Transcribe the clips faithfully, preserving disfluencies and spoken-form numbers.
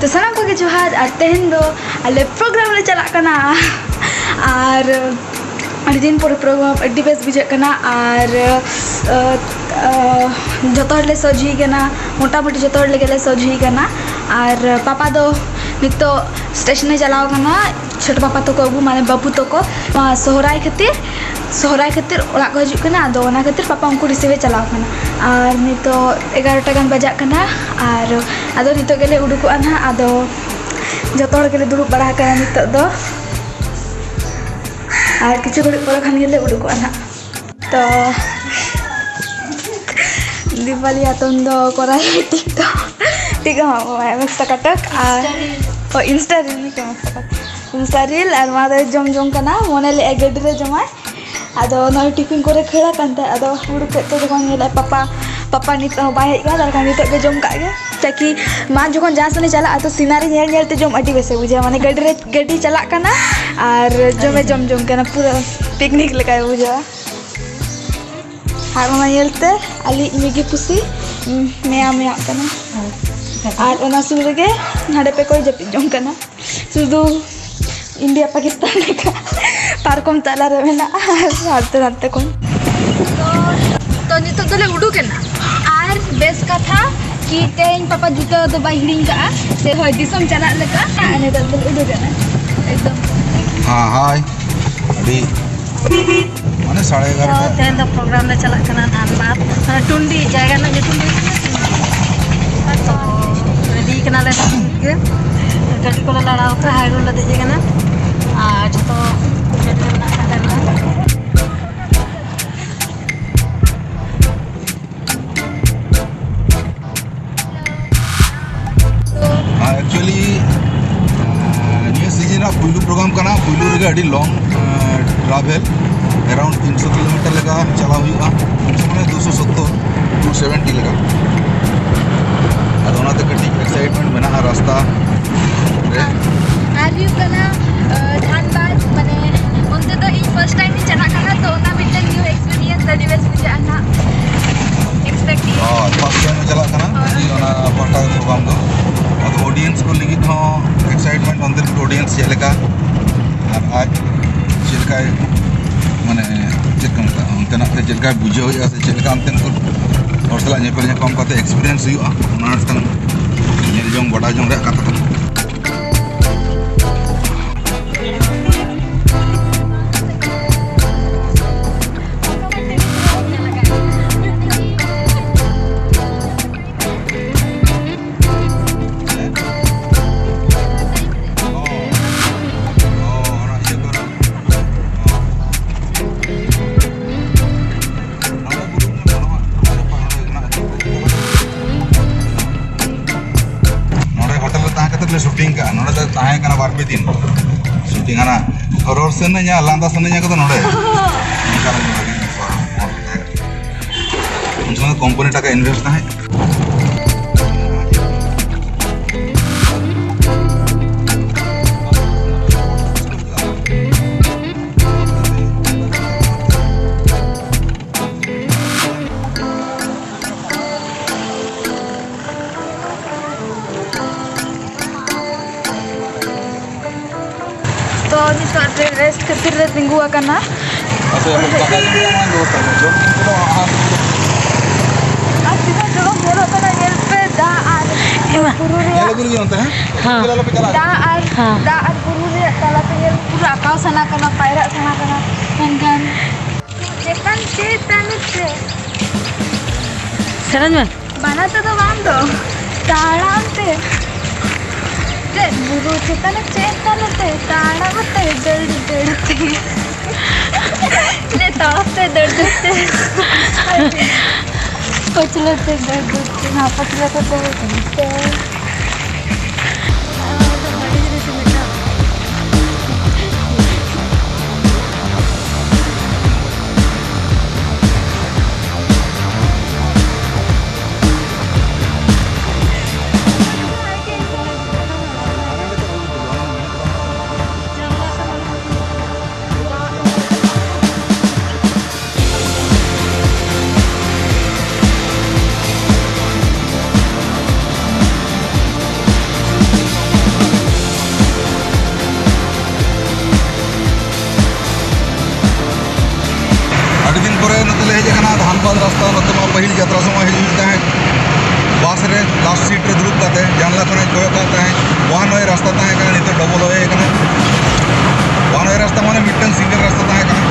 ᱛᱚ ᱥᱟᱱᱟᱢ ᱠᱚᱜᱮ ᱡᱚᱦᱟᱨ, ᱟᱨ ᱛᱮᱦᱮᱧ ᱫᱚ ᱟᱞᱮ ᱯᱨᱳᱜᱨᱟᱢ ᱞᱮ ᱪᱟᱞᱟᱜ ᱠᱟᱱᱟ᱾ ᱟᱨ ᱟᱹᱰᱤ ᱫᱤᱱ ᱯᱚᱨᱮ ᱯᱨᱳᱜᱨᱟᱢ, ᱟᱹᱰᱤ ᱵᱮᱥ ᱵᱩᱡᱷᱟᱹᱜ ᱠᱟᱱᱟ᱾ ᱟᱨ ᱟᱹ, ᱟᱹ, ᱡᱚᱛᱚ ᱦᱚᱲᱞᱮ ᱥᱚᱡᱷᱮ ᱠᱟᱱᱟ, ᱢᱚᱴᱟᱢᱩᱴᱤ ᱡᱚᱛᱚ ᱦᱚᱲ ᱞᱮᱜᱮ ᱞᱮ ᱥᱚᱡᱷᱮ ᱠᱟᱱᱟ᱾ ᱟᱨ ᱯᱟᱯᱟ ᱫᱚ ᱱᱤᱛᱚᱜ ᱥᱴᱮᱥᱚᱱᱮ ᱪᱟᱞᱟᱣ ᱠᱟᱱᱟ, ᱪᱷᱳᱴᱳ ᱯᱟᱯᱟ ᱛᱟᱠᱚ ᱟᱹᱜᱩ, ᱢᱟᱱᱮ ᱵᱟᱹᱵᱩ ᱛᱟᱠᱚ, ᱱᱚᱣᱟ ᱥᱚᱦᱨᱟᱭ ᱠᱷᱟᱹᱛᱤᱨ, ᱥᱚᱦᱨᱟᱭ ᱠᱷᱟᱹᱛᱤᱨ ᱚᱲᱟᱜ ᱠᱚ ᱦᱤᱡᱩᱜ ᱠᱟᱱᱟ᱾ ᱟᱫᱚ ᱚᱱᱟ ᱠᱷᱟᱹᱛᱤᱨ ᱯᱟᱯᱟ ᱩᱱᱠᱩ ᱨᱤᱥᱤᱵᱷ ᱮ ᱪᱟᱞᱟᱣ ᱠᱟᱱᱟ᱾ ᱟᱨ ᱱᱤᱛᱚᱜ ᱮᱜᱟᱨᱚᱴᱟ ᱜᱟᱱ ᱵᱟᱡᱟᱜ ᱠᱟᱱᱟ᱾ ᱟᱨ ᱟᱫᱚ ᱱᱤᱛᱚᱜ ᱜᱮᱞᱮ ᱩᱰᱩᱠᱚᱜᱼᱟ ᱱᱟᱦᱟᱜ᱾ ᱟᱫᱚ ᱡᱚᱛᱚ ᱦᱚᱲ ᱜᱮᱞᱮ ᱫᱩᱲᱩᱵ ᱵᱟᱲᱟ ᱟᱠᱟᱱᱟ ᱱᱤᱛᱚᱜ ᱫᱚ᱾ ᱟᱨ ᱠᱤᱪᱷᱩ ᱜᱷᱟᱹᱲᱤᱡ ᱯᱚᱨᱮ ᱠᱷᱟᱱ ᱜᱮᱞᱮ ᱩᱰᱩᱠᱚᱜᱼᱟ ᱱᱟᱦᱟᱜ᱾ ᱛᱚ ᱫᱤᱯᱟᱞᱤ ᱦᱟᱛᱚᱢ ᱫᱚ ᱠᱚᱨᱟᱭ ᱴᱤᱠᱴᱚᱠ, ᱴᱤᱠ ᱦᱚᱸ ᱢᱚᱥᱛᱟ ᱠᱟᱴᱚᱠ ᱟᱨ ᱤᱱᱥᱴᱟ ᱨᱤᱞ ᱠᱚ ᱢᱚᱥᱛᱟ ᱠᱟᱴᱚᱠ, ᱤᱱᱥᱴᱟ ᱨᱤᱞ ᱟᱨ ᱢᱟ ᱫᱚᱭ ᱡᱚᱢ ᱡᱚᱝ ᱠᱟᱱᱟ, ᱢᱚᱱᱮ ᱞᱮᱫᱼᱟᱭ ᱜᱟᱹᱰᱤ ᱨᱮ ᱡᱚᱢᱟᱭ᱾ ᱟᱫᱚ ᱱᱚᱜᱼᱚᱭ ᱴᱤᱯᱷᱤᱱ ᱠᱚᱨᱮ ᱠᱷᱟᱹᱲ ᱟᱠᱟᱱ ᱛᱟᱭ, ᱟᱫᱚ ᱦᱩᱲᱩ ᱠᱷᱮᱛ ᱛᱮ ᱡᱚᱠᱷᱚᱱ ᱧᱮᱞᱟᱭ ᱯᱟᱯᱟ, ᱯᱟᱯᱟ ᱱᱤᱛᱚᱜ ᱦᱚᱸ ᱵᱟᱭ ᱦᱮᱡ ᱠᱟᱱᱟ, ᱛᱟᱦᱚᱞᱮ ᱠᱷᱟᱱ ᱱᱤᱛᱚᱜ ᱜᱮ ᱡᱚᱢ ᱠᱟᱜ ᱜᱮ᱾ ᱛᱟᱠᱤ ᱢᱟ ᱡᱚᱠᱷᱚᱱ ᱡᱟᱦᱟᱸ ᱥᱮᱱ ᱮ ᱪᱟᱞᱟᱜᱼᱟ, ᱛᱚ ᱥᱤᱱᱟᱨᱤ ᱧᱮᱞ ᱧᱮᱞ ᱛᱮ ᱡᱚᱢ ᱟᱹᱰᱤ ᱵᱮᱥ ᱮ ᱵᱩᱡᱷᱟᱹᱣᱟ᱾ ᱢᱟᱱᱮ ᱜᱟᱹᱰᱤ ᱨᱮ, ᱜᱟᱹᱰᱤ ᱪᱟᱞᱟᱜ ᱠᱟᱱᱟ ᱟᱨ ᱡᱚᱢᱮ ᱡᱚᱢ ᱡᱚᱝ ᱠᱟᱱᱟ, ᱯᱩᱨᱟᱹ ᱯᱤᱠᱱᱤᱠ ᱞᱮᱠᱟᱭ ᱵᱩᱡᱷᱟᱹᱣᱟ᱾ ᱟᱨ ᱚᱱᱟ ᱧᱮᱞ ᱛᱮ ᱟᱹᱞᱤᱡ ᱢᱤᱜᱤ ᱯᱩᱥᱤ, ᱩᱸ, ᱢᱮᱭᱟᱣ ᱢᱮᱭᱟᱜ ᱠᱟᱱᱟ᱾ ᱟᱨ ᱚᱱᱟ ᱥᱩᱨ ᱨᱮᱜᱮ ᱦᱟᱸᱰᱮ ᱯᱮ ᱠᱚᱭ ᱡᱟᱹᱯᱤᱫ ᱡᱚᱝ ᱠᱟᱱᱟ᱾ ᱥᱩᱫᱷᱩ ᱤᱱᱰᱤᱭᱟ ᱯᱟᱠᱤᱥᱛᱟᱱ ᱞᱮᱠᱟ ᱯᱟᱨᱠᱚᱢ ᱛᱟᱞᱟᱨᱮ ᱢᱮᱱᱟᱜᱼᱟ ᱟᱨ ᱦᱟᱱᱛᱮ ᱱᱟᱛᱮ ᱠᱷᱚᱱ᱾ ᱛᱚ, ᱛᱚ ᱱᱤᱛᱚᱜ ᱫᱚᱞᱮ ᱩᱰᱩᱠ ᱮᱱᱟ᱾ ᱟᱨ ᱵᱮᱥ ᱠᱟᱛᱷᱟ ᱠᱤ ᱛᱮᱦᱮᱧ ᱯᱟᱯᱟ ᱡᱩᱛᱟᱹ ᱫᱚ ᱵᱟᱭ ᱦᱤᱲᱤᱧ ᱠᱟᱜᱼᱟ, ᱥᱮ ᱦᱚᱭ ᱫᱤᱥᱚᱢ ᱪᱟᱞᱟᱜ ᱞᱮᱠᱟ᱾ ᱟᱨ ᱱᱤᱛᱚᱜ ᱫᱚᱞᱮ ᱩᱰᱩᱠ ᱮᱱᱟ ᱮᱠᱫᱚᱢ᱾ ᱦᱮᱸ, ᱦᱟᱭ᱾ ᱟᱹᱰᱤ ᱢᱟᱱᱮ ᱥᱟᱲᱮ ᱛᱚ ᱮᱜᱟᱨᱚᱴᱟ᱾ ᱛᱮᱦᱮᱧ ᱫᱚ ᱯᱨᱳᱜᱨᱟᱢ ᱞᱮ ᱪᱟᱞᱟᱜ ᱠᱟᱱᱟ ᱫᱷᱟᱱᱵᱟᱫᱽ, ᱢᱟᱱᱮ ᱴᱩᱱᱰᱤ ᱡᱟᱭᱜᱟ ᱨᱮᱱᱟᱜ ᱧᱩᱛᱩᱢ ᱫᱚ ᱦᱩᱭᱩᱜ ᱠᱟᱱᱟ ᱴᱩᱱᱰᱤ᱾ ᱛᱚ ᱨᱮᱰᱤ ᱠᱟᱱᱟᱞᱮ ᱥᱟᱱᱟᱢ ᱜᱮ, ᱜᱟᱹᱰᱤ ᱠᱚᱞᱮ ᱞᱟᱲᱟᱣ ᱠᱟᱜᱼᱟ, ᱦᱟᱭᱨᱳᱰ ᱞᱮ ᱫᱮᱡ ᱠᱟᱱᱟ ᱟᱨ ᱡᱚᱛᱚ ᱜᱟᱹᱰᱤ ᱨᱮ ᱢᱮᱱᱟᱜ ᱠᱟᱜ ᱞᱮᱭᱟ᱾ ᱟᱨ actually, ᱟᱸ, ᱱᱤᱭᱟᱹ ᱥᱤᱡᱤᱱ ᱨᱮᱱᱟᱜ ᱯᱩᱭᱞᱩ ᱯᱨᱳᱜᱨᱟᱢ ᱠᱟᱱᱟ, ᱯᱩᱭᱞᱩ ᱨᱮᱜᱮ ᱟᱹᱰᱤ long, ᱟᱸ, travel, around ᱛᱤᱱᱥᱚ ᱠᱤᱞᱳᱢᱤᱴᱟᱨ ᱞᱮᱠᱟ ᱪᱟᱞᱟᱣ ᱦᱩᱭᱩᱜᱼᱟ, ᱢᱟᱱᱮ ᱫᱩᱥᱚ ᱥᱚᱛᱛᱚᱨ, ᱴᱩ ᱥᱮᱵᱷᱮᱱᱴᱤ ᱞᱮᱠᱟ᱾ ᱟᱫᱚ ᱚᱱᱟᱛᱮ ᱠᱟᱹᱴᱤᱡ excitement ᱢᱮᱱᱟᱜᱼᱟ ᱨᱟᱥᱛᱟ ᱨᱮ᱾ ᱟᱨ ᱦᱩᱭᱩᱜ ᱠᱟᱱᱟ, ᱟᱸ, ᱫᱷᱟᱱᱵᱟᱫᱽ, ᱢᱟᱱᱮ ᱚᱱᱛᱮ ᱫᱚ ᱤᱧ first time ᱤᱧ ᱪᱟᱞᱟᱜ ᱠᱟᱱᱟ, ᱛᱚ ᱚᱱᱟ ᱢᱤᱫᱴᱟᱝ new experience ᱟᱹᱰᱤ ᱵᱮᱥ ᱵᱩᱡᱷᱟᱹᱜᱼᱟ ᱱᱟᱦᱟᱜ, expecting᱾ ᱦᱳᱭ, first time ᱮ ᱪᱟᱞᱟᱜ ᱠᱟᱱᱟ᱾ ᱦᱳᱭ᱾ ᱚᱱᱟ ᱯᱟᱦᱴᱟ ᱨᱮ ᱯᱨᱳᱜᱨᱟᱢ ᱫᱚ᱾ ᱟᱫᱚ audience ᱠᱚ ᱞᱮᱠᱟ ᱵᱩᱡᱷᱟᱹᱣ ᱦᱩᱭᱩᱜᱼᱟ ᱥᱮ ᱪᱮᱫ ᱞᱮᱠᱟ ᱚᱱᱛᱮᱱ ᱠᱚ ᱦᱚᱲ ᱥᱟᱞᱟᱜ ᱧᱮᱯᱮᱞ ᱧᱟᱯᱟᱢ ᱠᱟᱛᱮ experience ᱦᱩᱭᱩᱜᱼᱟ, ᱚᱱᱟ ᱢᱤᱫᱴᱟᱝ ᱧᱮᱞ ᱡᱚᱝ, ᱵᱟᱰᱟᱭ ᱡᱚᱝ ᱨᱮᱭᱟᱜ ᱠᱟᱛᱷᱟ ᱠᱟᱱᱟ᱾ ᱱᱚᱰᱮ ᱦᱳᱴᱮᱞ ᱨᱮ ᱛᱟᱦᱮᱸ ᱠᱟᱛᱮ ᱞᱮ ᱥᱩᱴᱤᱝ ᱠᱟᱜᱼᱟ᱾ ᱱᱚᱰᱮ ᱫᱚ ᱛᱟᱦᱮᱸ ᱠᱟᱱᱟ ᱵᱟᱨ ᱯᱮ ᱫᱤᱱ ᱥᱩᱴᱤᱝ᱾ ᱦᱟᱱᱟ ᱨᱚᱲ ᱥᱟᱹᱱᱟᱹᱧᱟ, ᱞᱟᱸᱫᱟ ᱥᱟᱹᱱᱟᱹᱧᱟ ᱠᱚᱫᱚ ᱱᱚᱰᱮ᱾ ᱚᱱᱠᱟ ᱞᱮ ᱧᱮᱞ ᱠᱮᱫᱟ᱾ ᱩᱱ ᱥᱚᱢᱚᱭ ᱠᱳᱢᱯᱟᱱᱤ ᱴᱟᱠᱟ invest ᱛᱟᱦᱮᱸ᱾ ᱛᱚ, ᱱᱤᱛᱚᱜ ᱨᱮ rest ᱠᱷᱟᱹᱛᱤᱨ ᱞᱮ ᱛᱤᱸᱜᱩ ᱟᱠᱟᱱᱟ᱾ ᱟᱪᱪᱷᱟ, ᱫᱟᱠᱟ ᱡᱚᱢ ᱨᱮᱭᱟᱜ ᱢᱟ ᱵᱮᱵᱚᱥᱛᱷᱟ ᱢᱮ᱾ ᱡᱚᱢ ᱧᱩ ᱠᱚᱫᱚ ᱟᱨ ᱟᱨ ᱛᱤᱱᱟᱹᱜ ᱡᱚᱨᱚᱢ ᱧᱮᱞᱚᱜ ᱠᱟᱱᱟ, ᱧᱮᱞ ᱯᱮ, ᱫᱟᱜ ᱟᱨ ᱮᱢᱟ᱾ ᱵᱩᱨᱩ ᱧᱮᱞ ᱨᱮᱭᱟᱜ ᱟᱹᱜᱩ ᱞᱟᱹᱜᱤᱫ ᱚᱱᱛᱮ, ᱦᱮᱸ? ᱦᱮᱸ᱾ ᱪᱮᱫ ᱞᱮᱠᱟ ᱯᱮ ᱪᱟᱞᱟᱜᱼᱟ? ᱫᱟᱜ ᱟᱨ ᱦᱮᱸ᱾ ᱫᱟᱜ ᱟᱨ ᱵᱩᱨᱩ ᱨᱮᱭᱟᱜ ᱛᱟᱞᱟᱛᱮ ᱧᱮᱞ ᱯᱩᱨᱟᱹ ᱟᱸᱠᱟᱣ ᱥᱟᱱᱟ ᱠᱟᱱᱟ, ᱯᱟᱭᱨᱟᱜ ᱥᱟᱱᱟ ᱠᱟᱱᱟ, ᱢᱮᱱᱠᱷᱟᱱ ᱪᱮᱛᱟᱱ ᱪᱮᱛᱟᱱ ᱛᱮ᱾ ᱥᱮᱨᱮᱧ ᱢᱮ᱾ ᱵᱟᱱᱟᱨ ᱛᱮᱫᱚ ᱵᱟᱝ ᱫᱚ, ᱛᱟᱲᱟᱢ ᱛᱮ᱾ ᱪᱮᱫ ᱵᱩᱨᱩ ᱪᱮᱛᱟᱱ ᱪᱮᱛᱟᱱ ᱛᱮ, ᱛᱟᱲᱟᱢ ᱛᱮ, ᱫᱟᱹᱲ ᱫᱟᱹᱲ ᱛᱮ᱾ ᱪᱮᱫ ᱛᱟᱲᱟᱢ ᱛᱮ, ᱫᱟᱹᱲ ᱫᱟᱹᱲ ᱛᱮ᱾ ᱯᱟᱹᱪᱷᱞᱟᱹ ᱛᱮ, ᱫᱟᱹᱲ ᱫᱟᱹᱲ ᱛᱮ, ᱱᱚᱣᱟ ᱯᱟᱹᱪᱷᱞᱟᱹ ᱛᱮ, ᱫᱟᱹᱲ ᱫᱟᱹᱲ ᱛᱮ᱾ ᱨᱟᱥᱛᱟ ᱱᱚᱛᱮ ᱢᱟ ᱯᱟᱹᱦᱤᱞ ᱡᱟᱛᱨᱟ ᱥᱚᱢᱚᱭ ᱦᱤᱡᱩᱜ ᱛᱟᱦᱮᱸᱫ, ᱵᱟᱥ ᱨᱮ ᱞᱟᱥᱴ ᱥᱤᱴ ᱨᱮ ᱫᱩᱲᱩᱵ ᱠᱟᱛᱮ ᱡᱟᱱᱞᱟ ᱠᱷᱚᱱᱤᱧ ᱠᱚᱭᱚᱜ ᱠᱟᱜ ᱛᱟᱦᱮᱸᱫ᱾ ᱚᱣᱟᱱ ᱣᱮ ᱨᱟᱥᱛᱟ ᱛᱟᱦᱮᱸ ᱠᱟᱱᱟ, ᱱᱤᱛᱚᱜ ᱰᱚᱵᱚᱞ ᱣᱮ ᱠᱟᱱᱟ᱾ ᱚᱣᱟᱱ ᱣᱮ ᱨᱟᱥᱛᱟ ᱢᱟᱱᱮ ᱢᱤᱫᱴᱟᱝ ᱥᱤᱝᱜᱮᱞ ᱨᱟᱥᱛᱟ ᱛᱟᱦᱮᱸ ᱠᱟᱱᱟ,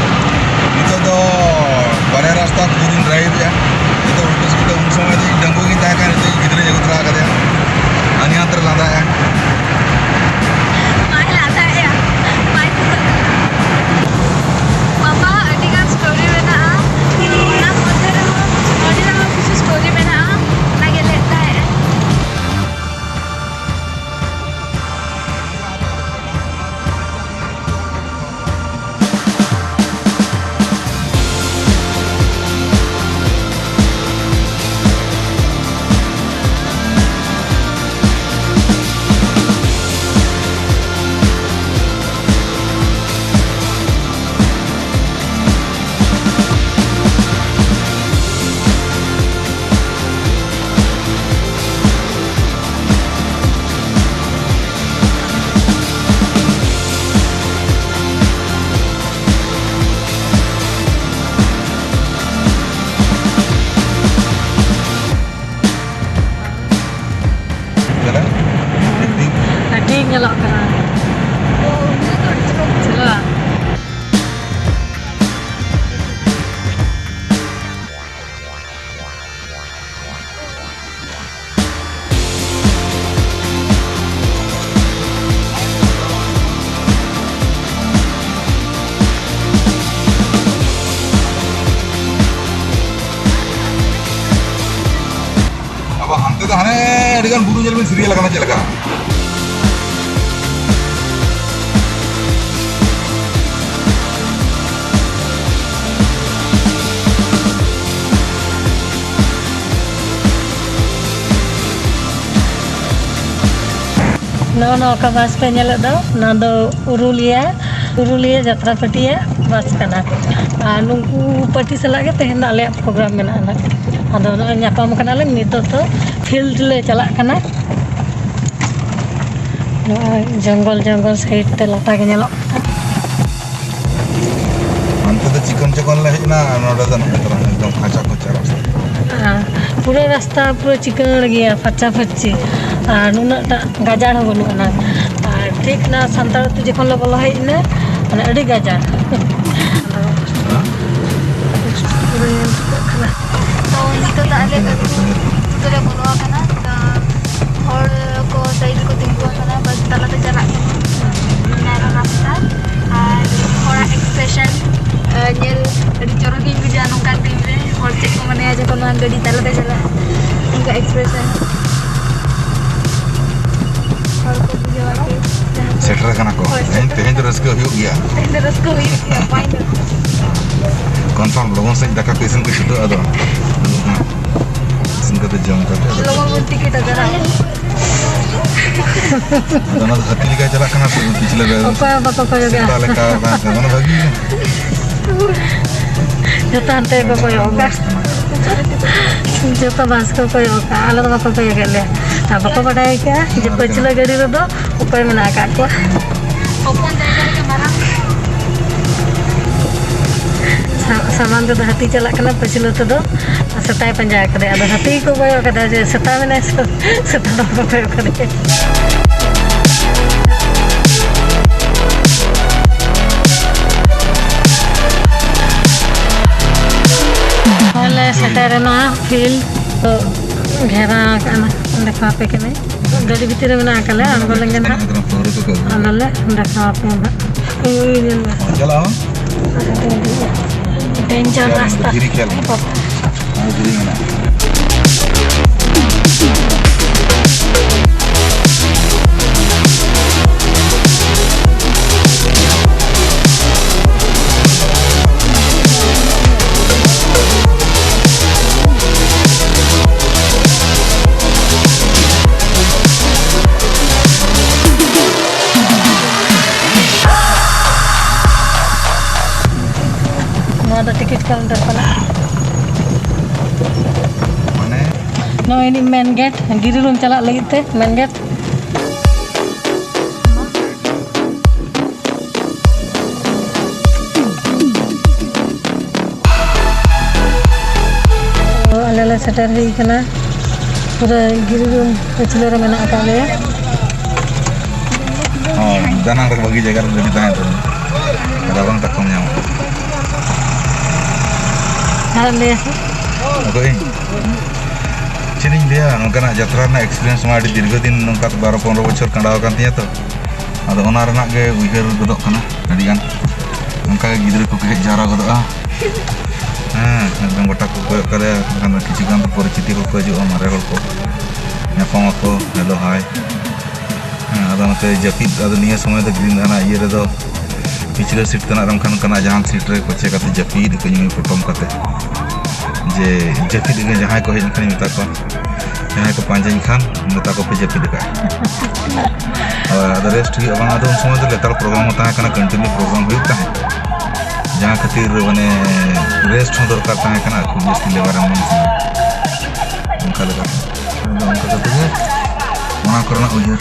ᱱᱤᱛᱚᱜ ᱫᱚ ᱵᱟᱨᱭᱟ ᱨᱟᱥᱛᱟ ᱛᱮᱵᱚᱱ ᱰᱨᱟᱭᱤᱵᱷ ᱮᱫᱟ᱾ ᱱᱤᱛᱚᱜ ᱩᱞᱴᱟᱹ ᱥᱤᱫᱷᱟᱹ, ᱩᱱ ᱥᱚᱢᱚᱭ ᱫᱚ ᱤᱧ ᱰᱟᱺᱜᱩᱣᱟᱹ ᱜᱤᱧ ᱛᱟᱦᱮᱸ ᱠᱟᱱᱟ, ᱱᱤᱛᱚᱜ ᱤᱧ ᱜᱤᱫᱽᱨᱟᱹᱧ ᱟᱹᱜᱩ ᱛᱚᱨᱟ ᱟᱠᱟᱫᱮᱭᱟ, ᱦᱟᱹᱱᱤ ᱦᱟᱛ ᱨᱮ ᱞᱟᱸᱫᱟᱭᱟ᱾ ᱵᱟᱭ ᱞᱟᱸᱫᱟᱭᱮᱜᱼᱟ, ᱵᱟᱭ ᱯᱷᱩᱞᱟᱹᱜ ᱠᱟᱱᱟ᱾ ᱵᱟᱵᱟ, ᱟᱹᱰᱤ ᱜᱟᱱ ᱥᱴᱳᱨᱤ ᱢᱮᱱᱟᱜᱼᱟ, ᱚᱱᱟ ᱢᱚᱫᱽᱫᱷᱮ ᱨᱮᱦᱚᱸ ᱱᱚᱰᱮ ᱨᱮᱦᱚᱸ ᱠᱤᱪᱷᱩ ᱥᱴᱳᱨᱤ ᱢᱮᱱᱟᱜᱼᱟ, ᱚᱱᱟᱜᱮ ᱞᱟᱹᱭᱮᱫ ᱛᱟᱦᱮᱸᱫ᱾ ᱟᱹᱰᱤ ᱧᱮᱞᱚᱜ ᱠᱟᱱᱟ᱾ ᱪᱮᱫᱟᱜ? ᱟᱵᱚ ᱦᱟᱱᱛᱮ ᱫᱚ ᱦᱟᱱᱮ ᱟᱹᱰᱤ ᱜᱟᱱ ᱵᱩᱨᱩ ᱧᱮᱞ ᱵᱤᱱ ᱥᱤᱨᱤᱭᱟᱞ ᱟᱠᱟᱱᱟ ᱪᱮᱫ ᱞᱮᱠᱟ? ᱱᱚᱜᱼᱚ ᱱᱚᱣᱟ ᱠᱚ ᱵᱟᱥ ᱯᱮ ᱧᱮᱞᱮᱫ ᱫᱚ, ᱚᱱᱟ ᱫᱚ ᱩᱨᱩᱞᱤᱭᱟ, ᱩᱨᱩᱞᱤᱭᱟ ᱡᱟᱛᱨᱟ ᱯᱟᱹᱴᱤᱭᱟᱹ ᱵᱟᱥ ᱠᱟᱱᱟ᱾ ᱟᱨ ᱱᱩᱠᱩ ᱯᱟᱹᱴᱤ ᱥᱟᱞᱟᱜ ᱜᱮ ᱛᱮᱦᱮᱧ ᱫᱚ ᱟᱞᱮᱭᱟᱜ ᱯᱨᱳᱜᱨᱟᱢ ᱢᱮᱱᱟᱜᱼᱟ ᱱᱟᱜ᱾ ᱟᱫᱚ ᱱᱚᱜᱼᱚᱭ ᱧᱟᱯᱟᱢ ᱠᱟᱱᱟᱞᱮ, ᱱᱤᱛᱚᱜ ᱫᱚ ᱯᱷᱤᱞᱰ ᱞᱮ ᱪᱟᱞᱟᱜ ᱠᱟᱱᱟ᱾ ᱱᱚᱜᱼᱚᱭ ᱡᱚᱝᱜᱚᱞ ᱡᱚᱝᱜᱚᱞ ᱥᱟᱭᱤᱰ ᱛᱮ ᱞᱟᱴᱟ ᱜᱮ ᱧᱮᱞᱚᱜ ᱠᱟᱱᱟ᱾ ᱚᱱᱛᱮ ᱫᱚ ᱪᱤᱠᱚᱱ ᱡᱚᱠᱷᱚᱱ ᱞᱮ ᱦᱮᱡ ᱮᱱᱟ, ᱱᱚᱰᱮ ᱫᱚ ᱱᱚᱜᱼᱚᱭ ᱛᱚᱨᱟ ᱮᱠᱫᱚᱢ ᱠᱷᱟᱸᱪᱟ ᱠᱷᱚᱪᱟ ᱨᱟᱥᱛᱟ᱾ ᱟᱨ ᱯᱩᱨᱟᱹ ᱨᱟᱥᱛᱟ ᱯᱩᱨᱟᱹ ᱪᱤᱠᱟᱹᱬ ᱜᱮᱭᱟ, ᱯᱷᱟᱨᱪᱟ ᱯᱷᱟᱹᱨᱪᱤ, ᱟᱨ ᱱᱩᱱᱟᱹᱜ ᱴᱟᱜ ᱜᱟᱡᱟᱲ ᱦᱚᱸ ᱵᱟᱹᱱᱩᱜ ᱟᱱᱟ᱾ ᱟᱨ ᱴᱷᱤᱠ ᱚᱱᱟ ᱥᱟᱱᱛᱟᱲ ᱟᱹᱛᱩ ᱡᱚᱠᱷᱚᱱ ᱞᱮ ᱵᱚᱞᱚ ᱦᱮᱡ ᱮᱱᱟ, ᱢᱟᱱᱮ ᱟᱹᱰᱤ ᱜᱟᱡᱟᱲ᱾ ᱟᱫᱚ ᱯᱩᱨᱟᱹ ᱧᱮᱞ ᱴᱷᱤᱠᱟᱹᱜ ᱠᱟᱱᱟ᱾ ᱛᱚ ᱱᱤᱛᱚᱜ ᱫᱚ ᱟᱞᱮ ᱟᱹᱛᱩ ᱫᱚᱞᱮ ᱵᱚᱞᱚ ᱟᱠᱟᱱᱟ᱾ ᱛᱚ ᱦᱚᱲ ᱠᱚ ᱥᱟᱭᱤᱰ ᱨᱮᱠᱚ ᱛᱤᱸᱜᱩ ᱟᱠᱟᱱᱟ, ᱵᱟᱥ ᱛᱟᱞᱟᱛᱮ ᱪᱟᱞᱟᱜ ᱠᱟᱱᱟ ᱱᱮᱨᱳ ᱨᱟᱥᱛᱟ᱾ ᱟᱨ ᱦᱚᱲᱟᱜ expression, ᱟᱨ ᱧᱮᱞ ᱟᱹᱰᱤ ᱪᱚᱨᱚᱠ ᱜᱤᱧ ᱵᱩᱡᱷᱟᱹᱣᱟ ᱱᱚᱝᱠᱟᱱ ᱴᱤᱢ ᱨᱮ᱾ ᱦᱚᱲ ᱪᱮᱫ ᱠᱚ ᱢᱚᱱᱮᱭᱟ ᱡᱚᱠᱷᱚᱱ ᱱᱚᱣᱟ ᱜᱟᱹᱰᱤ ᱛᱟᱞᱟᱛᱮ ᱪᱟᱞᱟᱜᱼᱟ, ᱚᱱᱠᱟ expression ᱦᱚᱲ ᱠᱚ ᱵᱩᱡᱷᱟᱹᱣᱟ ᱠᱤ ᱡᱟᱦᱟᱸ ᱥᱮᱴᱮᱨ ᱟᱠᱟᱱᱟ ᱠᱚ᱾ ᱦᱳᱭ, ᱛᱮᱦᱮᱧ, ᱥᱮᱴᱮᱨ ᱛᱮᱦᱮᱧ ᱫᱚ ᱨᱟᱹᱥᱠᱟᱹ ᱦᱩᱭᱩᱜ ᱜᱮᱭᱟ᱾ ᱛᱮᱦᱮᱧ ᱫᱚ ᱨᱟᱹᱥᱠᱟᱹ ᱦᱩᱭᱩᱜ ᱜᱮᱭᱟ, ᱯᱟᱭ ᱫᱚ᱾ Confirm ᱞᱚᱜᱚᱱ ᱥᱟᱺᱦᱤᱡ ᱫᱟᱠᱟ ᱠᱚ ᱤᱥᱤᱱ ᱠᱚ ᱪᱷᱩᱴᱟᱹᱜᱼᱟ ᱟᱫᱚ᱾ ᱤᱥᱤᱱ ᱠᱟᱛᱮ ᱡᱚᱢ ᱠᱟᱛᱮ ᱟᱫᱚ᱾ ᱞᱚᱜᱚᱱ ᱵᱚᱱ ᱴᱤᱠᱤᱴ ᱟᱠᱟᱫᱟ᱾ ᱟᱫᱚ ᱚᱱᱟ ᱫᱚ ᱦᱟᱹᱛᱤ ᱞᱮᱠᱟ ᱪᱟᱞᱟᱜ ᱠᱟᱱᱟ ᱥᱮ ᱯᱤᱪᱷᱞᱟᱹ ᱨᱮ ᱚᱠᱚᱭ ᱦᱚᱸ ᱵᱟᱠᱚ ᱠᱚᱭᱚᱜᱟ᱾ ᱥᱮᱛᱟ ᱞᱮᱠᱟ ᱵᱟᱝ ᱠᱟᱱᱟ, ᱚᱱᱟ ᱵᱷᱟᱹᱜᱤ ᱜᱮ᱾ ᱡᱚᱛᱚ ᱦᱟᱱᱛᱮ ᱜᱮᱠᱚ ᱠᱚᱭᱚᱜ ᱠᱟᱜ᱾ ᱡᱚᱛᱚ ᱵᱟᱥ ᱠᱚ ᱠᱚᱭᱚᱜ ᱠᱟᱜ, ᱟᱞᱮ ᱫᱚ ᱵᱟᱠᱚ ᱠᱚᱭᱚᱜ ᱮᱫ ᱞᱮᱭᱟ᱾ ᱟᱨ ᱵᱟᱠᱚ ᱵᱟᱰᱟᱭ ᱠᱟᱜᱼᱟ ᱡᱮ ᱯᱟᱹᱪᱷᱞᱟᱹ ᱜᱟᱹᱰᱤ ᱨᱮᱫᱚ ᱚᱠᱚᱭ ᱢᱮᱱᱟᱜ ᱟᱠᱟᱫ ᱠᱚᱣᱟ᱾ ᱦᱚᱯᱚᱱ ᱡᱟᱭᱜᱟ ᱨᱮᱜᱮ ᱢᱟᱨᱟᱝ᱾ ᱥᱟ-, ᱥᱟᱢᱟᱝ ᱛᱮᱫᱚ ᱦᱟᱹᱛᱤ ᱪᱟᱞᱟᱜ ᱠᱟᱱᱟ, ᱯᱟᱹᱪᱷᱞᱟᱹ ᱛᱮᱫᱚ ᱥᱮᱛᱟᱭ ᱯᱟᱸᱡᱟ ᱟᱠᱟᱫᱮᱭᱟ᱾ ᱟᱫᱚ ᱦᱟᱹᱛᱤ ᱜᱮᱠᱚ ᱠᱚᱭᱚᱜ ᱠᱟᱫᱟ ᱡᱮ ᱥᱮᱛᱟ ᱢᱮᱱᱟᱭᱟ ᱥᱮ ᱥᱮᱛᱟ ᱫᱚ ᱵᱟᱠᱚ ᱠᱚᱭᱚᱜ ᱠᱟᱫᱮᱭᱟ᱾ ᱟᱞᱮ ᱥᱮᱴᱮᱨᱮᱱᱟ ᱯᱷᱤᱞᱰ ᱛᱚ ᱜᱷᱮᱨᱟ ᱟᱠᱟᱱᱟ᱾ ᱚᱸᱰᱮ ᱠᱷᱚᱱ ᱟᱯᱮ ᱠᱟᱹᱱᱟᱹᱧ᱾ ᱜᱟᱹᱰᱤ ᱵᱷᱤᱛᱤᱨ ᱨᱮ ᱢᱮᱱᱟᱜ ᱟᱠᱟᱫ ᱞᱮᱭᱟ, ᱟᱬᱜᱚ ᱞᱮᱱ ᱜᱮ ᱱᱟᱦᱟᱜ᱾ ᱟᱫᱚᱞᱮ ᱫᱮᱠᱷᱟᱣ ᱟᱯᱮᱭᱟ ᱱᱟᱦᱟᱜ᱾ ᱩᱭ, ᱩᱭ, ᱧᱮᱞ ᱢᱮ᱾ ᱪᱟᱞᱟᱣ᱾ ᱰᱮᱧᱡᱟᱨ ᱨᱟᱥᱛᱟ᱾ ᱫᱷᱤᱨᱤ ᱠᱷᱮᱞ᱾ ᱚᱱᱟ ᱫᱷᱤᱨᱤ ᱢᱮᱱᱟᱜᱼᱟ᱾ ᱱᱚᱣᱟ ᱫᱚ ᱴᱤᱠᱤᱴ ᱠᱟᱣᱩᱱᱴᱟᱨ ᱠᱟᱱᱟ᱾ ᱢᱟᱱᱮ? ᱱᱚᱜᱼᱚᱭ ᱱᱤᱡ ᱢᱮᱱ ᱜᱮᱴ, ᱜᱤᱨᱤ ᱨᱩᱢ ᱪᱟᱞᱟᱜ ᱞᱟᱹᱜᱤᱫ ᱛᱮ ᱢᱮᱱ ᱜᱮᱴ᱾ ᱥᱮᱴᱮᱨ ᱦᱩᱭ ᱠᱟᱱᱟ᱾ ᱯᱩᱨᱟᱹ ᱜᱤᱨᱤ ᱨᱩᱢ ᱯᱟᱹᱪᱷᱞᱟᱹ ᱨᱮ ᱢᱮᱱᱟᱜ ᱟᱠᱟᱫ ᱞᱮᱭᱟ᱾ ᱦᱚᱸ, ᱫᱟᱱᱟᱝ ᱨᱮ ᱵᱷᱟᱹᱜᱤ ᱡᱟᱭᱜᱟ ᱨᱮ ᱜᱟᱹᱰᱤ ᱛᱟᱦᱮᱸ ᱠᱟᱱᱟ᱾ ᱨᱟᱵᱟᱝ ᱛᱟᱠᱚᱢ ᱧᱟᱢᱟ᱾ ᱟᱨ ᱞᱟᱹᱭᱟ ᱥᱮ? ᱚᱠᱚᱭ? ᱪᱮᱫ ᱤᱧ ᱞᱟᱹᱭᱟ, ᱱᱚᱝᱠᱟᱱᱟᱜ ᱡᱟᱛᱨᱟ ᱨᱮᱱᱟᱜ experience ᱢᱟ ᱟᱹᱰᱤ ᱫᱤᱨᱜᱷᱚ ᱫᱤᱱ, ᱱᱚᱝᱠᱟ ᱵᱟᱨᱚ ᱯᱚᱱᱨᱚ ᱵᱚᱪᱷᱚᱨ ᱠᱟᱸᱰᱟᱣ ᱟᱠᱟᱱ ᱛᱤᱧᱟᱹ ᱛᱚ᱾ ᱟᱫᱚ ᱚᱱᱟ ᱨᱮᱱᱟᱜ ᱜᱮ ᱩᱭᱦᱟᱹᱨ ᱜᱚᱫᱚᱜ ᱠᱟᱱᱟ ᱟᱹᱰᱤ ᱜᱟᱱ᱾ ᱚᱱᱠᱟ ᱜᱮ ᱜᱤᱫᱽᱨᱟᱹ ᱠᱚᱠᱚ ᱦᱮᱡ ᱡᱟᱣᱨᱟ ᱜᱚᱫᱚᱜᱼᱟ᱾ ᱦᱮᱸ, ᱮᱠᱫᱚᱢ ᱜᱚᱴᱟ ᱠᱚ ᱠᱚᱭᱚᱜ ᱠᱟᱞᱮᱭᱟ᱾ ᱮᱱᱠᱷᱟᱱ ᱫᱚ ᱠᱤᱪᱷᱩ ᱜᱟᱱ ᱫᱚ ᱯᱚᱨᱤᱪᱤᱛᱤ ᱦᱚᱲ ᱠᱚ ᱦᱤᱡᱩᱜᱼᱟ, ᱢᱟᱨᱮ ᱦᱚᱲ ᱠᱚ ᱧᱟᱯᱟᱢ ᱟᱠᱚ, hello, hi᱾ ᱦᱮᱸ, ᱟᱫᱚ ᱱᱚᱛᱮ ᱡᱟᱹᱯᱤᱫ, ᱟᱫᱚ ᱱᱤᱭᱟᱹ ᱥᱚᱢᱚᱭ ᱫᱚ green ᱚᱱᱟ ᱤᱭᱟᱹ ᱨᱮᱫᱚ ᱯᱤᱪᱷᱞᱟᱹ seat ᱛᱮᱱᱟᱜ ᱨᱮ ᱚᱱᱠᱟᱱᱟᱜ ᱡᱟᱦᱟᱱ seat ᱨᱮ ᱠᱚᱪᱮ ᱠᱟᱛᱮ ᱡᱟᱹᱯᱤᱫ ᱟᱠᱟᱫ ᱧᱩᱭ ᱯᱚᱴᱚᱢ ᱠᱟᱛᱮ᱾ ᱡᱮ ᱡᱟᱹᱯᱤᱫ ᱜᱮ ᱡᱟᱦᱟᱸᱭ ᱠᱚ ᱦᱮᱡ ᱞᱮᱱᱠᱷᱟᱱ ᱢᱮᱛᱟ ᱠᱚᱣᱟ, ᱡᱟᱦᱟᱸᱭ ᱠᱚ ᱯᱟᱸᱡᱟᱧ ᱠᱷᱟᱱ ᱢᱮᱛᱟ ᱠᱚᱯᱮ ᱡᱟᱹᱯᱤᱫ ᱟᱠᱟᱫ᱾ ᱟᱫᱚ rest ᱦᱩᱭᱩᱜᱼᱟ ᱵᱟᱝ, ᱟᱫᱚ ᱩᱱ ᱥᱚᱢᱚᱭ ᱫᱚ ᱞᱮᱛᱟᱲ program ᱦᱚᱸ ᱛᱟᱦᱮᱸ ᱠᱟᱱᱟ, continue program ᱦᱩᱭᱩᱜ ᱛᱟᱦᱮᱸᱫ, ᱡᱟᱦᱟᱸ ᱠᱷᱟᱹᱛᱤᱨ ᱢᱟᱱᱮ rest ᱦᱚᱸ ᱫᱚᱨᱠᱟᱨ ᱛᱟᱦᱮᱸ ᱠᱟᱱᱟ, ᱠᱷᱩᱵ ᱡᱟᱹᱥᱛᱤ labour ᱮᱢ ᱵᱟᱝ ᱛᱟᱦᱮᱸ ᱠᱟᱱᱟ᱾ ᱚᱱᱠᱟ ᱞᱮᱠᱟᱛᱮ ᱟᱫᱚ ᱚᱱᱠᱟ ᱠᱟᱛᱮ ᱜᱮ ᱚᱱᱟ ᱠᱚᱨᱮᱱᱟᱜ ᱩᱭᱦᱟᱹᱨ᱾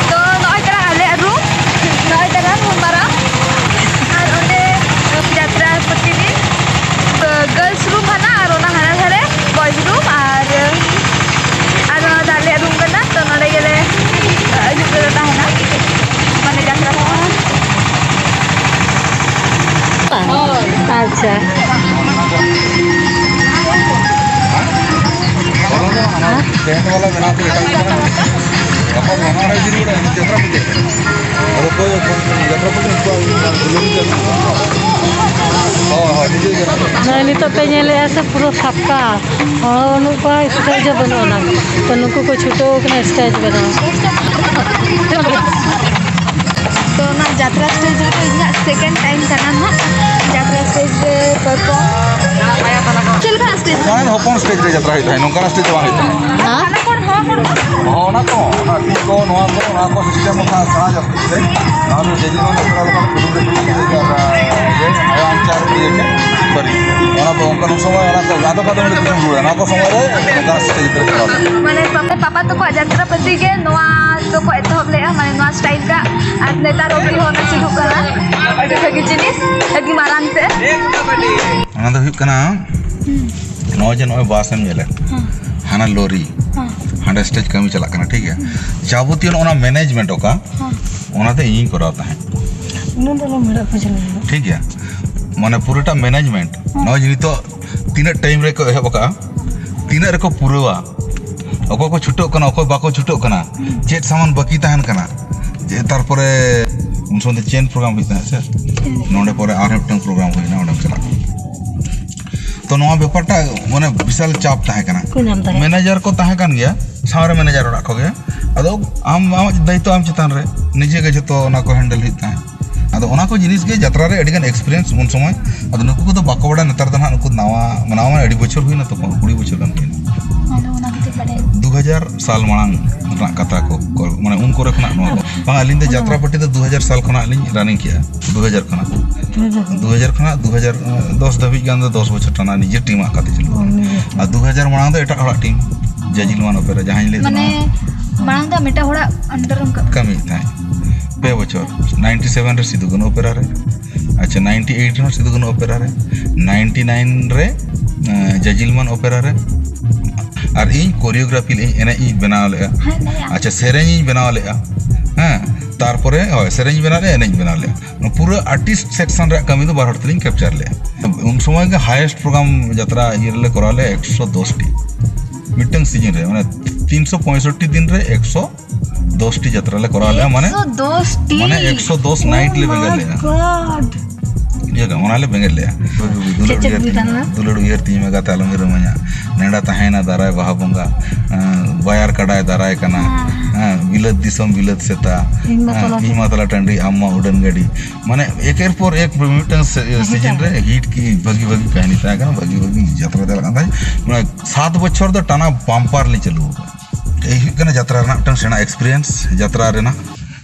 ᱛᱚ, ᱱᱚᱜᱼᱚᱭ ᱛᱟᱨᱟ ᱟᱞᱮᱭᱟᱜ room, ᱱᱚᱜᱼᱚᱭ ᱛᱟᱨᱟ room ᱢᱟᱨᱟᱝ, ᱟᱨ ᱚᱸᱰᱮ ᱡᱟᱛᱨᱟ ᱯᱨᱚᱛᱤᱫᱤᱱ, ᱛᱚ, girls room ᱦᱟᱱᱟ ᱟᱨ ᱚᱱᱟ ᱦᱟᱱᱟ ᱫᱷᱟᱨᱮ boys room, ᱟᱨ, ᱟᱨ ᱱᱚᱣᱟ ᱫᱚ ᱟᱞᱮᱭᱟᱜ room ᱠᱟᱱᱟ᱾ ᱛᱚ, ᱱᱚᱰᱮ ᱜᱮᱞᱮ ᱟᱹᱭᱩᱵ ᱫᱚᱞᱮ ᱛᱟᱦᱮᱱᱟ, ᱢᱟᱱᱮ ᱡᱟᱛᱨᱟ ᱠᱚ᱾ ᱟᱪᱪᱷᱟ᱾ ᱦᱮᱸ? ᱴᱮᱱᱴ ᱵᱟᱞᱟ ᱢᱮᱱᱟᱜ ᱠᱚ ᱮᱴᱟᱜ ᱠᱚ᱾ ᱜᱟᱯᱟ ᱱᱚᱣᱟ ᱨᱮ ᱡᱩᱫᱤ ᱚᱱᱟ ᱡᱟᱛᱨᱟ ᱯᱟᱹᱴᱤ᱾ ᱟᱫᱚ ᱚᱠᱚᱭ ᱡᱟᱛᱨᱟ ᱯᱟᱹᱴᱤ ᱩᱱᱠᱩᱣᱟᱜ ᱫᱩᱞᱟᱹᱲ ᱜᱮ᱾ ᱦᱳᱭ, ᱦᱳᱭ, ᱱᱤᱡᱮ ᱜᱮ᱾ ᱱᱚᱜᱼᱚᱭ ᱱᱤᱛᱚᱜ ᱯᱮ ᱧᱮᱞᱮᱫᱼᱟ ᱥᱮ ᱯᱩᱨᱟᱹ ᱯᱷᱟᱸᱠᱟ᱾ ᱦᱚᱲ ᱵᱟᱹᱱᱩᱜ ᱠᱚᱣᱟ, stage ᱦᱚᱸ ᱵᱟᱹᱱᱩᱜ ᱟᱱᱟᱝ᱾ ᱛᱚ, ᱱᱩᱠᱩ ᱠᱚ ᱪᱷᱩᱴᱟᱹᱣ ᱠᱟᱱᱟ stage ᱵᱮᱱᱟᱣ᱾ ᱛᱚ, ᱚᱱᱟ ᱡᱟᱛᱨᱟ stage ᱨᱮᱫᱚ ᱤᱧᱟᱹᱜ second time ᱠᱟᱱᱟ ᱱᱟᱦᱟᱜ, ᱡᱟᱛᱨᱟ stage ᱨᱮ perform᱾ ᱪᱮᱫ ᱞᱮᱠᱟᱱᱟᱜ stage? ᱱᱚᱜᱼᱚᱭ ᱦᱚᱯᱚᱱ stage ᱨᱮ ᱡᱟᱛᱨᱟ ᱦᱩᱭᱩᱜ ᱛᱟᱦᱮᱸᱫ, ᱱᱚᱝᱠᱟᱱᱟᱜ stage ᱫᱚ ᱵᱟᱝ ᱦᱩᱭᱩᱜ ᱛᱟᱦᱮᱸᱫ᱾ ᱦᱮᱸ? ᱦᱟᱱᱟ ᱠᱷᱚᱱ ᱦᱚᱸ ᱦᱚᱸ, ᱚᱱᱟ ᱠᱚ, ᱚᱱᱟ ᱛᱤ ᱠᱚ, ᱱᱚᱣᱟ ᱠᱚ, ᱚᱱᱟ ᱠᱚ system ᱠᱚ ᱥᱮᱬᱟ ᱧᱚᱜ ᱠᱟᱛᱮ, ᱱᱚᱣᱟ ᱫᱚ ᱡᱮ ᱡᱮᱢᱚᱱ ᱚᱠᱟ ᱞᱮᱠᱟ ᱯᱩᱨᱩᱵ ᱨᱮ ᱫᱩᱲᱩᱵ ᱠᱟᱛᱮ ᱟᱨ, ᱤᱭᱟᱹ, ᱟᱭᱳ ᱟᱧᱪᱟᱨ ᱤᱭᱟᱹ ᱠᱮᱫ, sorry, ᱚᱱᱟ ᱫᱚ ᱚᱱᱠᱟᱱ ᱥᱚᱢᱚᱭ ᱚᱱᱟ ᱠᱚ ᱟᱫᱚ ᱠᱟᱫᱚ ᱢᱤᱫ ᱫᱤᱥᱚᱢ ᱨᱩᱣᱟᱹᱲᱟ, ᱱᱚᱣᱟ ᱠᱚ ᱥᱚᱢᱚᱭ ᱨᱮ ᱚᱱᱠᱟ stage ᱨᱮ ᱪᱟᱞᱟᱣ ᱞᱮᱱᱟ᱾ ᱢᱟᱱᱮ ᱯᱟᱯᱟ, ᱯᱟᱯᱟ ᱛᱟᱠᱚᱣᱟᱜ ᱡᱟᱛᱨᱟ ᱯᱟᱹᱛᱤ ᱜᱮ ᱱᱚᱣᱟ ᱫᱚᱠᱚ ᱮᱛᱚᱦᱚᱵ ᱞᱮᱫᱼᱟ, ᱢᱟᱱᱮ ᱱᱚᱣᱟ style ᱴᱟᱜ, ᱟᱨ ᱱᱮᱛᱟᱨ ᱚᱵᱫᱤ ᱦᱚᱸ ᱚᱱᱟ ᱪᱟᱹᱞᱩᱜ ᱠᱟᱱᱟ᱾ ᱟᱹᱰᱤ ᱵᱷᱟᱹᱜᱤ ᱡᱤᱱᱤᱥ, ᱟᱹᱰᱤ ᱢᱟᱨᱟᱝ ᱛᱮ᱾ ᱚᱱᱟ ᱫᱚ ᱦᱩᱭᱩᱜ ᱠᱟᱱᱟ, ᱱᱚᱜᱼᱚᱭ ᱡᱮ ᱱᱚᱜᱼᱚᱭ ᱵᱟᱥ ᱮᱢ ᱧᱮᱞᱮᱫ, ᱦᱮᱸ᱾ ᱦᱟᱱᱟ ᱞᱚᱨᱤ, ᱦᱮᱸ᱾ ᱦᱟᱸᱰᱮ stage ᱠᱟᱹᱢᱤ ᱪᱟᱞᱟᱜ ᱠᱟᱱᱟ, ᱴᱷᱤᱠ ᱜᱮᱭᱟ? ᱦᱮᱸ᱾ ᱡᱟᱵᱚᱛᱤᱭᱚ ᱱᱚᱜᱼᱚ ᱱᱟ management ᱚᱠᱟ, ᱦᱮᱸ᱾ ᱚᱱᱟ ᱫᱚ ᱤᱧᱤᱧ ᱠᱚᱨᱟᱣ ᱛᱟᱦᱮᱸᱫ᱾ ᱚᱱᱟ ᱫᱚ ᱟᱞᱚᱢ ᱦᱤᱲᱟᱹᱜ ᱯᱟᱹᱪᱷᱞᱟᱹ ᱞᱟᱹᱜᱤᱫ᱾ ᱴᱷᱤᱠ ᱜᱮᱭᱟ? ᱢᱟᱱᱮ ᱯᱩᱨᱟᱹᱴᱟ management, ᱦᱮᱸ᱾ ᱱᱚᱜᱼᱚᱭ ᱡᱮ ᱱᱤᱛᱚᱜ ᱛᱤᱱᱟᱹᱜ time ᱨᱮᱠᱚ ᱮᱦᱚᱵ ᱟᱠᱟᱫᱼᱟ, ᱛᱤᱱᱟᱹᱜ ᱨᱮᱠᱚ ᱯᱩᱨᱟᱹᱣᱟ, ᱚᱠᱚᱭ ᱠᱚ ᱪᱷᱩᱴᱟᱹᱜ ᱠᱟᱱᱟ, ᱚᱠᱚᱭ ᱵᱟᱠᱚ ᱪᱷᱩᱴᱟᱹᱜ ᱠᱟᱱᱟ, ᱪᱮᱫ ᱥᱟᱢᱟᱱ ᱵᱟᱹᱠᱤ ᱛᱟᱦᱮᱱ ᱠᱟᱱᱟ, ᱡᱮ ᱛᱟᱨᱯᱚᱨᱮ ᱩᱱ ᱥᱚᱢᱚᱭ ᱫᱚ chain program ᱦᱩᱭᱩᱜ ᱛᱟᱦᱮᱸᱫ ᱥᱮ, ᱦᱮᱸ᱾ ᱱᱚᱰᱮ ᱯᱚᱨᱮ ᱟᱨ ᱢᱤᱫᱴᱟᱝ program ᱦᱩᱭᱱᱟ, ᱚᱸᱰᱮᱢ ᱪᱟᱞᱟᱜ ᱠᱟᱱᱟ᱾ ᱛᱚ ᱱᱚᱣᱟ ᱵᱮᱯᱟᱨᱴᱟ ᱢᱟᱱᱮ ᱵᱤᱥᱟᱞ ᱪᱟᱯ ᱛᱟᱦᱮᱸ ᱠᱟᱱᱟ᱾ ᱠᱚ ᱧᱟᱢ ᱛᱟᱦᱮᱸᱫ᱾ Manager ᱠᱚ ᱛᱟᱦᱮᱸ ᱠᱟᱱ ᱜᱮᱭᱟ, ᱥᱟᱶᱨᱮ manager ᱚᱲᱟᱜ ᱠᱚᱜᱮ᱾ ᱟᱫᱚ ᱟᱢ, ᱟᱢᱟᱜ ᱫᱟᱭᱤᱛᱛᱚ ᱟᱢ ᱪᱮᱛᱟᱱ ᱨᱮ, ᱱᱤᱡᱮ ᱜᱮ ᱡᱷᱚᱛᱚ ᱚᱱᱟ ᱠᱚ handle ᱦᱩᱭᱩᱜ ᱛᱟᱦᱮᱸᱫ᱾ ᱟᱫᱚ ᱚᱱᱟ ᱠᱚ ᱡᱤᱱᱤᱥ ᱜᱮ ᱡᱟᱛᱨᱟ ᱨᱮ ᱟᱹᱰᱤ ᱜᱟᱱ experience ᱩᱱ ᱥᱚᱢᱚᱭ᱾ ᱟᱫᱚ ᱱᱩᱠᱩ ᱠᱚᱫᱚ ᱵᱟᱠᱚ ᱵᱟᱲᱟᱭᱟ, ᱱᱮᱛᱟᱨ ᱫᱚ ᱱᱟᱦᱟᱜ ᱱᱩᱠᱩ ᱱᱟᱣᱟ, ᱱᱟᱣᱟ ᱢᱟᱱᱮ ᱟᱹᱰᱤ ᱵᱚᱪᱷᱚᱨ ᱦᱩᱭᱱᱟ ᱛᱚ, ᱠᱩᱲᱤ ᱵᱚᱪᱷᱚᱨ ᱜᱟᱱ ᱦᱩᱭᱱᱟ᱾ ᱟᱫᱚ ᱚᱱᱟ ᱠᱷᱟᱹᱛᱤᱨ ᱵᱟᱰᱟᱭ᱾ ᱫᱩ ᱦᱟᱡᱟᱨ ᱥᱟᱞ ᱢᱟᱲᱟᱝ ᱨᱮᱱᱟᱜ ᱠᱟᱛᱷᱟ ᱠᱚ, ᱠᱚ, ᱢᱟᱱᱮ ᱩᱱ ᱠᱚᱨᱮ ᱠᱷᱚᱱᱟᱜ ᱱᱚᱣᱟ ᱠᱚ᱾ ᱵᱟᱝ, ᱟᱹᱞᱤᱧ ᱫᱚ ᱦᱮᱸ᱾ ᱡᱟᱛᱨᱟ ᱯᱟᱹᱴᱤ ᱫᱚ ᱫᱩ ᱦᱟᱡᱟᱨ ᱥᱟᱞ ᱠᱷᱚᱱᱟᱜ ᱞᱤᱧ running ᱠᱮᱜᱼᱟ, ᱫᱩ ᱦᱟᱡᱟᱨ ᱠᱷᱚᱱᱟᱜ᱾ ᱫᱩ ᱦᱟᱡᱟᱨ ᱠᱷᱚᱱᱟᱜ᱾ ᱫᱩ ᱦᱟᱡᱟᱨ ᱠᱷᱚᱱᱟᱜ ᱫᱩ ᱦᱟᱡᱟᱨ ᱫᱚᱥ ᱫᱷᱟᱹᱵᱤᱡ ᱜᱟᱱ ᱫᱚ ᱫᱚᱥ ᱵᱚᱪᱷᱚᱨ ᱴᱟᱱᱟ ᱱᱤᱡᱮ team ᱟᱜ ᱠᱟᱛᱮ ᱪᱟᱹᱞᱩ ᱚ, ᱠᱟᱱᱟ᱾ ᱱᱤᱡᱮ᱾ ᱟᱨ ᱫᱩ ᱦᱟᱡᱟᱨ ᱢᱟᱲᱟᱝ ᱫᱚ ᱮᱴᱟᱜ ᱦᱚᱲᱟᱜ team, ᱡᱟᱡᱤᱞ ᱢᱟᱱ ᱚᱯᱮᱨᱟ, ᱡᱟᱦᱟᱸᱧ ᱞᱟᱹᱭ ᱢᱟᱱᱮ, ᱢᱟᱲᱟᱝ ᱫᱚ ᱢᱤᱫᱴᱟᱝ ᱦᱚᱲᱟᱜ under ᱨᱮᱢ ᱠᱟᱹᱢᱤ? ᱠᱟᱹᱢᱤᱭᱮᱫ ᱛᱟᱦᱮᱸᱫ ᱯᱮ ᱵᱚᱪᱷᱚᱨ, ninety seven ᱨᱮ ᱥᱤᱫᱩ ᱠᱟᱹᱱᱦᱩ ᱚᱯᱮᱨᱟ ᱨᱮ, ᱟᱪᱪᱷᱟ, ninety eight ᱨᱮᱦᱚᱸ ᱥᱤᱫᱩ ᱠᱟᱹᱱᱦᱩ ᱚᱯᱮᱨᱟ ᱨᱮ, ninety nine ᱨᱮ, ᱮᱸ, ᱡᱟᱡᱤᱞ ᱢᱟᱱ ᱚᱯᱮᱨᱟ ᱨᱮ, ᱟᱨ ᱤᱧ choreography ᱞᱮᱫ ᱟᱹᱧ, ᱮᱱᱮᱡ ᱤᱧ ᱵᱮᱱᱟᱣ ᱞᱮᱫᱼᱟ᱾ ᱦᱮᱸ, ᱮᱱᱮᱡ ᱟᱜ᱾ ᱟᱪᱪᱷᱟ, ᱥᱮᱨᱮᱧ ᱤᱧ ᱵᱮᱱᱟᱣ ᱞᱮᱫᱼᱟ᱾ ᱦᱮᱸ, ᱛᱟᱨᱯᱚᱨᱮ, ᱦᱳᱭ, ᱥᱮᱨᱮᱧ ᱤᱧ ᱵᱮᱱᱟᱣ ᱞᱮᱫᱼᱟ, ᱮᱱᱮᱡ ᱤᱧ ᱵᱮᱱᱟᱣ ᱞᱮᱫᱼᱟ᱾ ᱯᱩᱨᱟᱹ artist section ᱨᱮᱭᱟᱜ ᱠᱟᱹᱢᱤ ᱫᱚ ᱵᱟᱨ ᱦᱚᱲ ᱛᱮᱞᱤᱧ capture ᱞᱮᱫᱼᱟ᱾ ᱩᱱ ᱥᱚᱢᱚᱭ ᱜᱮ highest program ᱡᱟᱛᱨᱟ ᱤᱭᱟᱹ ᱨᱮᱞᱮ ᱠᱚᱨᱟᱣ ᱞᱮᱫᱼᱟ ᱮᱠᱥᱚ ᱫᱚᱥ ᱴᱤ, ᱢᱤᱫᱴᱟᱝ season ᱨᱮ, ᱢᱟᱱᱮ ᱛᱤᱱᱥᱚ ᱯᱚᱸᱭᱥᱚᱴᱴᱤ ᱫᱤᱱ ᱨᱮ ᱮᱠᱥᱚ ᱫᱚᱥ ᱴᱤ ᱡᱟᱛᱨᱟ ᱞᱮ ᱠᱚᱨᱟᱣ ᱞᱮᱫᱼᱟ, ᱢᱟᱱᱮ, ᱮᱠᱥᱚ ᱫᱚᱥ ᱴᱤ? ᱢᱟᱱᱮ ᱮᱠᱥᱚ ᱫᱚᱥ night ᱞᱮ Oh my ᱵᱮᱸᱜᱮᱫ ᱞᱮᱫᱼᱟ᱾ God! ᱤᱭᱟᱹ ᱠᱟᱜ, ᱚᱱᱟ ᱞᱮ ᱵᱮᱸᱜᱮᱫ ᱞᱮᱫᱼᱟ᱾ ᱪᱮᱫ ᱪᱮᱫ ᱩᱭᱦᱟᱹᱨ ᱛᱤᱧ ᱛᱟᱦᱮᱸ ᱢᱮ, ᱞᱮᱱᱟ? ᱫᱩᱞᱟᱹᱲ ᱩᱭᱦᱟᱹᱨ ᱛᱤᱧ ᱢᱮ ᱜᱟᱛᱮ ᱟᱞᱚᱢ ᱦᱤᱨᱟᱹᱢᱟᱹᱧᱟ, ᱱᱮᱰᱟ ᱛᱟᱦᱮᱸᱭᱮᱱᱟ ᱫᱟᱨᱟᱭ ᱵᱟᱦᱟ ᱵᱚᱸᱜᱟ, ᱮᱸ, ᱵᱟᱭᱟᱨ ᱠᱟᱰᱟᱭ ᱫᱟᱨᱟᱭ ᱠᱟᱱᱟ, ᱦᱮᱸ᱾ ᱦᱮᱸ, ᱵᱤᱞᱟᱹᱛ ᱫᱤᱥᱚᱢ ᱵᱤᱞᱟᱹᱛ ᱥᱮᱛᱟ, ᱤᱧ ᱢᱟ ᱦᱮᱸ, ᱛᱚᱞᱟ ᱤᱧ ᱢᱟ ᱛᱚᱞᱟ ᱴᱟᱺᱰᱤ, ᱟᱢ ᱢᱟ ᱩᱰᱟᱹᱱ ᱜᱟᱹᱰᱤ, ᱢᱟᱱᱮ ᱮᱠᱮᱨ ᱯᱚᱨ ᱮᱠ ᱢᱤᱫᱴᱟᱝ ᱥᱮ-, ᱦᱮᱸ, season ᱦᱮᱸ᱾ ᱨᱮ hit ᱠᱤ ᱵᱷᱟᱹᱜᱤ ᱵᱷᱟᱹᱜᱤ ᱠᱟᱹᱦᱱᱤ ᱛᱟᱦᱮᱸ ᱠᱟᱱᱟ, ᱵᱷᱟᱹᱜᱤ ᱵᱷᱟᱹᱜᱤ ᱡᱟᱛᱨᱟ ᱪᱟᱞᱟᱜ ᱠᱟᱱ ᱛᱟᱦᱮᱸᱫ᱾ ᱢᱟᱱᱮ ᱥᱟᱛ ᱵᱚᱪᱷᱚᱨ ᱫᱚ ᱴᱟᱱᱟ bumper ᱞᱮ ᱪᱟᱹᱞᱩ ᱟᱠᱟᱫᱟ᱾ ᱮᱭ ᱦᱩᱭᱩᱜ ᱠᱟᱱᱟ ᱡᱟᱛᱨᱟ ᱨᱮᱱᱟᱜ ᱢᱤᱫᱴᱟᱝ ᱥᱮᱬᱟ ᱮᱠᱥᱯᱤᱨᱤᱭᱮᱱᱥ, ᱡᱟᱛᱨᱟ ᱨᱮᱱᱟᱜ᱾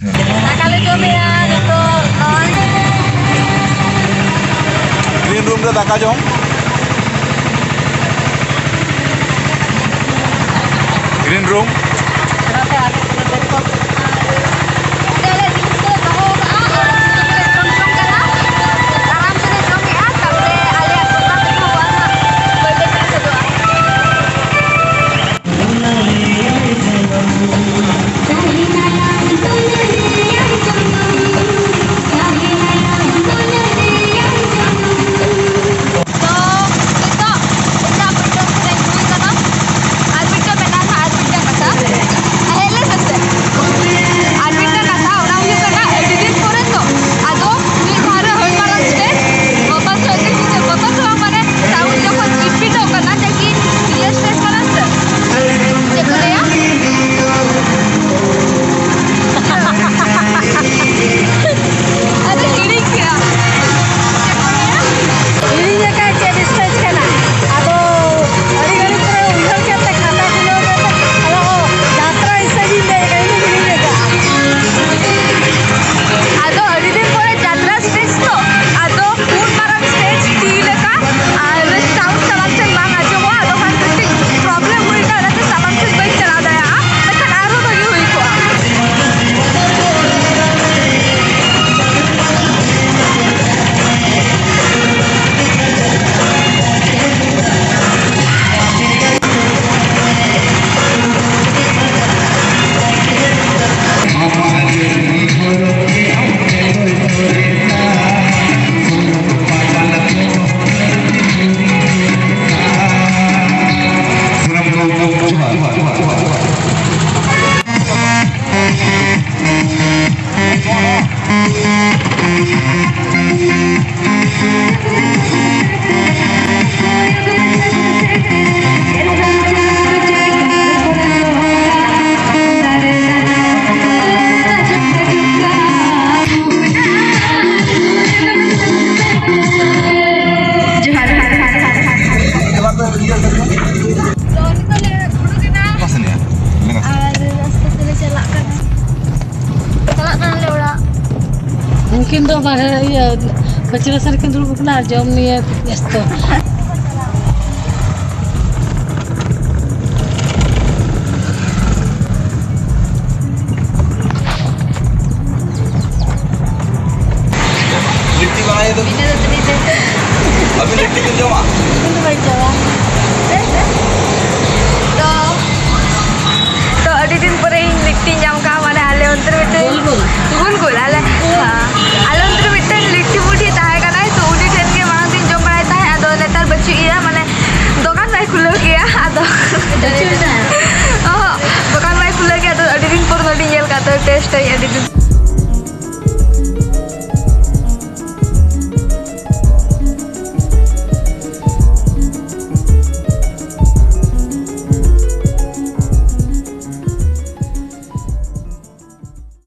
ᱫᱟᱠᱟ ᱞᱮ ᱡᱚᱢᱮᱜᱼᱟ ᱡᱚᱛᱚ ᱱᱚᱜᱼᱚᱭ᱾ ᱜᱨᱤᱱ ᱨᱩᱢ ᱨᱮ ᱫᱟᱠᱟ ᱡᱚᱢ᱾ ᱜᱨᱤᱱ ᱨᱩᱢ᱾ ᱱᱚᱛᱮ ᱟᱞᱮ ᱠᱚᱫᱚ ᱡᱚᱛᱚ ᱟᱞᱮ ᱡᱤᱱᱤᱥ ᱠᱚᱞᱮ ᱫᱚᱦᱚ ᱠᱟᱜᱼᱟ ᱟᱨ ᱡᱚᱛᱚ ᱜᱮᱞᱮ ᱡᱚᱢ ᱡᱚᱝ ᱠᱟᱱᱟ᱾ ᱟᱨᱟᱢ ᱛᱮᱞᱮ ᱡᱚᱢᱮᱜᱼᱟ, ᱛᱟᱯᱚᱨᱮ ᱟᱞᱮᱭᱟᱜ ᱫᱚᱠᱟᱱ ᱨᱮᱦᱚᱸ ᱟᱨ ᱵᱟᱹᱭ ᱵᱟᱹᱭ ᱛᱮᱞᱮ ᱪᱟᱞᱟᱜᱼᱟ᱾ ᱛᱚ, ᱱᱤᱛᱚᱜ ᱮᱴᱟᱜ ᱢᱤᱫᱴᱟᱝ ᱥᱮᱨᱮᱧ ᱦᱩᱭ ᱠᱟᱱᱟ, ᱟᱨ ᱢᱤᱫᱴᱟᱝ ᱢᱮᱱᱟᱜᱼᱟ, ᱟᱨ ᱢᱤᱫᱴᱟᱝ ᱠᱟᱛᱷᱟ᱾ ᱩᱱᱠᱤᱱ ᱫᱚ ᱵᱟᱨᱦᱮ, ᱤᱭᱟᱹ, ᱯᱟᱹᱪᱷᱞᱟᱹ ᱥᱮᱫ ᱨᱮᱠᱤᱱ ᱫᱩᱲᱩᱵ ᱟᱠᱟᱱᱟ ᱟᱨ ᱡᱚᱢ ᱱᱤᱭᱮ ᱵᱮᱥᱛᱚ᱾ ᱞᱤᱴᱤ ᱵᱟᱱᱟᱭᱮ ᱫᱚ᱾ ᱟᱹᱵᱤᱱ ᱞᱤᱴᱤ ᱵᱤᱱ ᱡᱚᱢᱟ? ᱤᱧ ᱫᱚ ᱵᱟᱹᱧ ᱡᱚᱢᱟ᱾ ᱛᱚ, ᱛᱚ, ᱟᱹᱰᱤ ᱫᱤᱱ ᱯᱚᱨᱮ ᱤᱧ ᱞᱤᱴᱤᱧ ᱡᱚᱢ ᱠᱟᱜᱼᱟ, ᱢᱟᱱᱮ, ᱟᱞᱮ ᱚᱱᱛᱮ ᱨᱮ ᱢᱤᱫᱴᱮᱱ ᱜᱳᱞ ᱜᱳᱞ᱾ ᱜᱳᱞ ᱜᱳᱞ, ᱟᱞᱮ, ᱦᱮᱸ, ᱟᱞᱮ ᱚᱱᱛᱮ ᱨᱮ ᱢᱤᱫᱴᱮᱱ ᱞᱤᱴᱤ ᱵᱩᱰᱷᱤ ᱛᱟᱦᱮᱸ ᱠᱟᱱᱟᱭ, ᱛᱚ, ᱩᱱᱤ ᱴᱷᱮᱱ ᱜᱮ ᱢᱟᱲᱟᱝ ᱫᱚᱧ ᱡᱚᱢ ᱵᱟᱲᱟᱭ ᱛᱟᱦᱮᱸᱫ, ᱟᱫᱚ ᱱᱮᱛᱟᱨ ᱵᱟᱹᱪᱩᱜ ᱮᱭᱟ, ᱢᱟᱱᱮ, ᱫᱚᱠᱟᱱ ᱵᱟᱭ ᱠᱷᱩᱞᱟᱹᱣ ᱜᱮᱭᱟ, ᱟᱫᱚ ᱵᱟᱹᱪᱩᱜ ᱮᱭᱟ? ᱚᱦᱚᱸ, ᱫᱚᱠᱟᱱ ᱵᱟᱭ ᱠᱷᱩᱞᱟᱹᱣ ᱜᱮᱭᱟ, ᱟᱫᱚ ᱟᱹᱰᱤ ᱫᱤᱱ ᱯᱚᱨ ᱱᱚᱰᱮᱧ ᱧᱮᱞ ᱠᱟᱜ ᱛᱟᱭᱟ, ᱴᱮᱥᱴ ᱟᱹᱧ ᱟᱹᱰᱤ ᱫᱤᱱ᱾